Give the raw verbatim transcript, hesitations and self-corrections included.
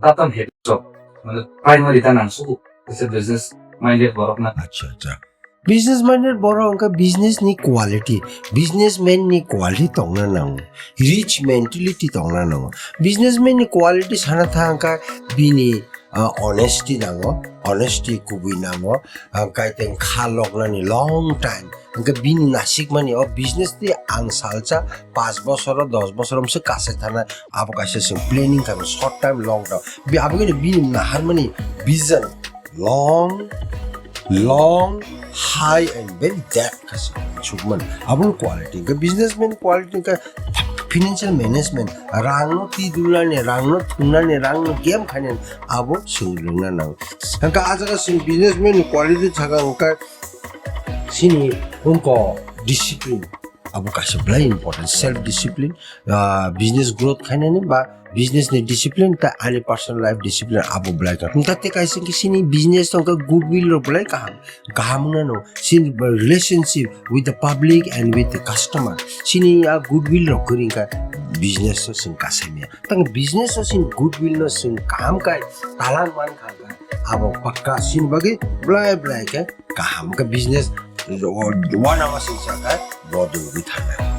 Tatam habits rok, mane, primary ta nang suku, kaisa business minded borok na. Acha, acha. Business minded borok wngkha business ni quality, businessman ni quality tongna nango, rich mentality tongna nango. Businessman ni quality sana thangkha bini, ah, honesty nango, honesty kubui nango, ah, kaiteng kha loknani long time. Hingke bini nasikmani o business ti ang salsa pas bosoro, dos bosoro mse kasai thana abo kaisa sing planning kha short time long term. Bi abo khe bini naharmani vision long, long, high and very depth kha sing sukman. Abo quality. Hingke businessman quality hingke financial management, rangno tidulnani, rangno thumnani, rangno game khainani abo sing lungna nang. Hingke a jaga sing businessman quality thaka hingke sini wngkha discipline, abo kaisa belai important, self discipline, ah, business growth khainani ba business ni discipline ta ani personal life discipline abo belai kha. Hingke tei kaisa khe sini business wngkha goodwill rok belai kaham, kaham wngna no sini relationship with the public and with the customer, sini a goodwill rok kwrwi kha business o sing kasai maya. Tang business o sing goodwill no sing kaham kai talang man kha. Abo pakka sini bagwi belai belai khe kaham khe business wana masing saka bodol gwi thangna.